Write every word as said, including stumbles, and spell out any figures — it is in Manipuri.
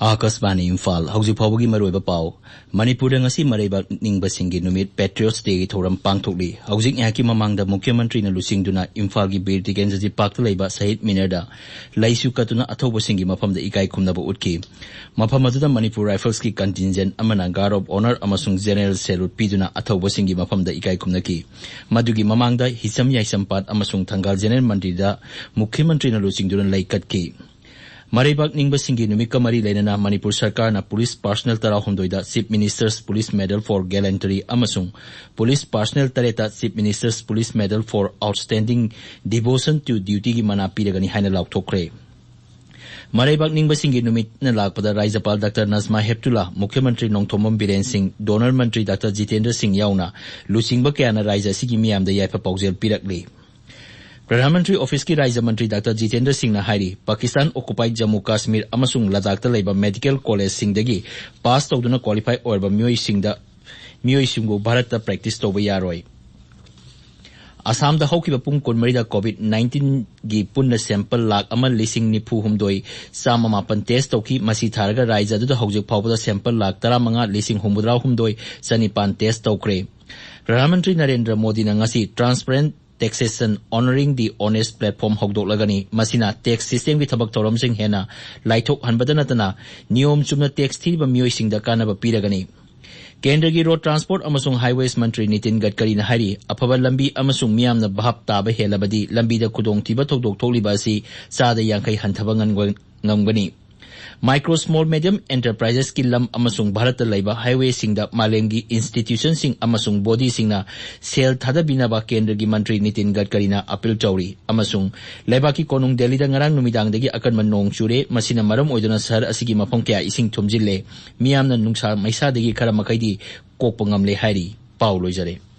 ꯑꯥꯀꯥꯁꯕꯥꯅꯤ ꯏꯝꯐꯥꯜ꯫ ꯍꯧꯖꯤꯛ ꯐꯥꯎꯕꯒꯤ ꯃꯔꯨꯑꯣꯏꯕ ꯄꯥꯎ꯫ ꯃꯅꯤꯄꯨꯔꯗ ꯉꯁꯤ ꯃꯔꯩꯕꯥꯛ ꯅꯤꯡꯕꯁꯤꯡꯒꯤ ꯅꯨꯃꯤꯠ, Patriots Day ꯒꯤ ꯊꯧꯔꯝ ꯄꯥꯡꯊꯣꯛꯂꯤ꯫ ꯍꯧꯖꯤꯛ ꯉꯥꯏꯍꯥꯛꯀꯤ ꯃꯃꯥꯡꯗ ꯃꯨꯈ꯭ꯌ ꯃꯟꯇ꯭ꯔꯤꯅ ꯂꯨꯆꯤꯡꯗꯨꯅ ꯏꯝꯐꯥꯜꯒꯤ ꯕꯤꯔ ꯇꯤꯀꯦꯟꯗ꯭ꯔꯖꯤꯠ ꯄꯥꯔꯛꯇ ꯂꯩꯕ ꯁꯍꯤꯗ ꯃꯤꯅꯔꯗ ꯂꯩꯁꯨ ꯀꯠꯇꯨꯅ ꯑꯊꯧꯕꯁꯤꯡꯒꯤ ꯃꯐꯝꯗ ꯏꯀꯥꯏ ꯈꯨꯝꯅꯕ ꯎꯠꯈꯤ꯫ ꯃꯐꯝ ꯑꯗꯨꯗ ꯃꯅꯤꯄꯨꯔ ꯔꯥꯏꯐꯜꯁꯀꯤ contingent ꯑꯃꯅ Guard of Honour ꯑꯃꯁꯨꯡ General Salute ꯄꯤꯗꯨꯅ ꯑꯊꯧꯕꯁꯤꯡꯒꯤ ꯃꯐꯝꯗ ꯏꯀꯥꯏ ꯈꯨꯝꯅꯈꯤ꯫ ꯃꯗꯨꯒꯤ ꯃꯃꯥꯡꯗ ꯍꯤꯁꯝ ꯌꯥꯏꯁꯝꯄꯥꯠ ꯑꯃꯁꯨꯡ ꯊꯪꯒꯥꯜ ꯖꯦꯅꯔꯦꯜ ꯃꯟꯗꯤꯔꯗ ꯃꯨꯈ꯭ꯌ ꯃꯟꯇ꯭ꯔꯤꯅ ꯂꯨꯆꯤꯡꯗꯨꯅ ꯂꯩ ꯀꯠꯈꯤ꯫ ꯃꯔꯩꯕꯥꯛ ꯅꯤꯡꯕꯁꯤꯡꯒꯤ ꯅꯨꯃꯤꯠꯀ ꯃꯔꯤ ꯂꯩꯅꯅ ꯃꯅꯤꯄꯨꯔ ꯁꯔꯀꯥꯔꯅ police personnel ꯇꯔꯥꯍꯨꯝꯗꯣꯏꯗ Chief Minister's Police Medal for Gallantry ꯑꯃꯁꯨꯡ police personnel ꯇꯔꯦꯠꯇ Chief Minister's Police Medal for Outstanding Devotion to Duty ꯒꯤ ꯃꯅꯥ ꯄꯤꯔꯒꯅꯤ ꯍꯥꯏꯅ ꯂꯥꯎꯊꯣꯛꯈ꯭ꯔꯦ꯫ ꯃꯔꯩꯕꯥꯛ ꯅꯤꯡꯕꯁꯤꯡꯒꯤ ꯅꯨꯃꯤꯠꯅ ꯂꯥꯛꯄꯗ ꯔꯥꯖ꯭ꯌꯄꯥꯜ ꯗꯥꯛꯇꯔ ꯅꯖꯃꯥ ꯍꯦꯞꯇꯨꯂꯥ, ꯃꯨꯈ꯭ꯌ ꯃꯟꯇ꯭ꯔꯤ ꯅꯣꯡꯊꯣꯝꯕꯝ ꯕꯤꯔꯦꯟ ꯁꯤꯡ, DoNER ꯃꯟꯇ꯭ꯔꯤ ꯗꯥꯛꯇꯔ ꯖꯤꯇꯦꯟꯗ꯭ꯔ ꯁꯤꯡ ꯌꯥꯎꯅ ꯂꯨꯆꯤꯡꯕ ꯀꯌꯥꯅ ꯔꯥꯖ꯭ꯌ ꯑꯁꯤꯒꯤ ꯃꯤꯌꯥꯝꯗ ꯌꯥꯏꯐ ꯄꯥꯎꯖꯦꯜ ꯄꯤꯔꯛꯂꯤ꯫ ꯄ꯭ꯔꯙꯥꯟ ꯃꯟꯇ꯭ꯔꯤ ꯑꯣꯐꯤꯁꯀꯤ ꯔꯥꯖ꯭ꯌ ꯃꯟꯇ꯭ꯔꯤ ꯗꯥꯛꯇꯔ ꯖꯤꯇꯦꯟꯗ꯭ꯔ ꯁꯤꯡꯅ ꯍꯥꯏꯔꯤ, ꯄꯥꯀꯤꯁꯇꯥꯟ occupied ꯖꯝꯃꯨ ꯀꯥꯁꯃꯤꯔ ꯑꯃꯁꯨꯡ ꯂꯗꯥꯈꯇ ꯂꯩꯕ ꯃꯦꯗꯤꯀꯦꯜ ꯀꯣꯂꯦꯖꯁꯤꯡꯗꯒꯤ ꯄꯥꯁ ꯇꯧꯗꯨꯅ ꯀ꯭ꯋꯥꯂꯤꯐꯥꯏ ꯑꯣꯏꯔꯕ ꯃꯤꯑꯣꯏꯁꯤꯡꯗ, ꯃꯤꯑꯣꯏꯁꯤꯡꯕꯨ ꯚꯥꯔꯠꯇ ꯄ꯭ꯔꯦꯛꯇꯤꯁ ꯇꯧꯕ ꯌꯥꯔꯣꯏ꯫ ꯑꯁꯥꯝꯗ ꯍꯧꯈꯤꯕ ꯄꯨꯡ ꯀꯨꯟꯃꯔꯤꯗ ꯀꯣꯚꯤꯗ ꯅꯥꯏꯟꯇꯤꯟꯒꯤ ꯄꯨꯟꯅ ꯁꯦꯝꯄꯜ ꯂꯥꯈ ꯑꯃ ꯂꯤꯁꯤꯡ ꯅꯤꯐꯨ ꯍꯨꯝꯗꯣꯏ ꯆꯥꯝꯃ ꯃꯥꯄꯟ ꯇꯦꯁ ꯇꯧꯈꯤ꯫ ꯃꯁꯤ ꯊꯥꯔꯒ ꯔꯥꯖ꯭ꯌ ꯑꯗꯨꯗ ꯍꯧꯖꯤꯛ ꯐꯥꯎꯕꯗ ꯁꯦꯝꯄꯜ ꯂꯥꯈ ꯇꯔꯥꯃꯉꯥ ꯂꯤꯁꯤꯡ ꯍꯨꯝꯐꯨꯇꯔꯥ ꯍꯨꯝꯗꯣꯏ ꯆꯅꯤꯄꯥꯟ ꯇꯦꯁ ꯇꯧꯈ꯭ꯔꯦ꯫ ꯄ꯭ꯔꯙꯥꯟ ꯃꯟꯇ꯭ꯔꯤ ꯅꯔꯦꯟꯗ꯭ꯔ ꯃꯣꯗꯤꯅ ꯉꯁꯤ Transparent Taxation, Honouring the Honest Platform ꯍꯧꯗꯣꯛꯂꯒꯅꯤ꯫ ꯃꯁꯤꯅ ꯇꯦꯛꯁ ꯁꯤꯁꯇꯦꯝꯒꯤ ꯊꯕꯛ ꯊꯧꯔꯝꯁꯤꯡ ꯍꯦꯟꯅ ꯂꯥꯏꯊꯣꯛꯍꯟꯕꯗ ꯅꯠꯇꯅ ꯅꯤꯌꯣꯝ ꯆꯨꯝꯅ ꯇꯦꯛꯁ ꯊꯤꯔꯤꯕ ꯃꯤꯑꯣꯏꯁꯤꯡꯗ ꯀꯥꯟꯅꯕ ꯄꯤꯔꯒꯅꯤ꯫ ꯀꯦꯟꯗ꯭ꯔꯒꯤ ꯔꯣꯗ ꯇ꯭ꯔꯥꯟꯁꯄꯣꯔꯠ ꯑꯃꯁꯨꯡ ꯍꯥꯏꯋꯦꯁ ꯃꯟꯇ꯭ꯔꯤ ꯅꯤꯇꯤꯟ ꯒꯗꯀꯔꯤꯅ ꯍꯥꯏꯔꯤ, ꯑꯐꯕ ꯂꯝꯕꯤ ꯑꯃꯁꯨꯡ ꯃꯤꯌꯥꯝꯅ ꯚꯥꯞ ꯇꯥꯕ ꯍꯦꯜꯂꯕꯗꯤ ꯂꯝꯕꯤꯗ ꯈꯨꯗꯣꯡꯊꯤꯕ ꯊꯧꯗꯣꯛ ꯊꯣꯛꯂꯤꯕ ꯑꯁꯤ ꯆꯥꯗ ꯌꯥꯡꯈꯩ ꯍꯟꯊꯕ ꯉꯝꯒ-, ꯉꯝꯒꯅꯤ꯫ Micro, Small, Medium Enterprises ꯀꯤ ꯂꯝ ꯑꯃꯁꯨꯡ ꯚꯥꯔꯠꯇ ꯂꯩꯕ ꯍꯥꯏꯋꯦꯁꯤꯡꯗ ꯃꯥꯂꯦꯝꯒꯤ ꯏꯟꯁꯇꯤꯇ꯭ꯌꯨꯁꯟꯁꯤꯡ ꯑꯃꯁꯨꯡ ꯕꯣꯗꯤꯁꯤꯡꯅ ꯁꯦꯜ ꯊꯥꯗꯕꯤꯅꯕ ꯀꯦꯟꯗ꯭ꯔꯒꯤ ꯃꯟꯇ꯭ꯔꯤ ꯅꯤꯇꯤꯟ ꯒꯗꯀꯔꯤꯅ ꯑꯄꯤꯜ ꯇꯧꯔꯤ꯫ ꯑꯃꯁꯨꯡ ꯂꯩꯕꯥꯛꯀꯤ ꯀꯣꯅꯨꯡ ꯗꯦꯜꯂꯤꯗ ꯉꯔꯥꯡ ꯅꯨꯃꯤꯗꯥꯡꯗꯒꯤ ꯑꯀꯟꯕ ꯅꯣꯡ ꯆꯨꯔꯦ꯫ ꯃꯁꯤꯅ ꯃꯔꯝ ꯑꯣꯏꯗꯨꯅ ꯁꯍꯔ ꯑꯁꯤꯒꯤ ꯃꯐꯝ ꯀꯌꯥ ꯏꯁꯤꯡ ꯊꯨꯝꯖꯤꯜꯂꯦ꯫ ꯃꯤꯌꯥꯝꯅ ꯅꯨꯡꯁꯥ ꯃꯩꯁꯥꯗꯒꯤ ꯈꯔ ꯃꯈꯩꯗꯤ ꯀꯣꯛꯄ ꯉꯝꯂꯦ ꯍꯥꯏꯔꯤ꯫ ꯄꯥꯎ ꯂꯣꯏꯖꯔꯦ꯫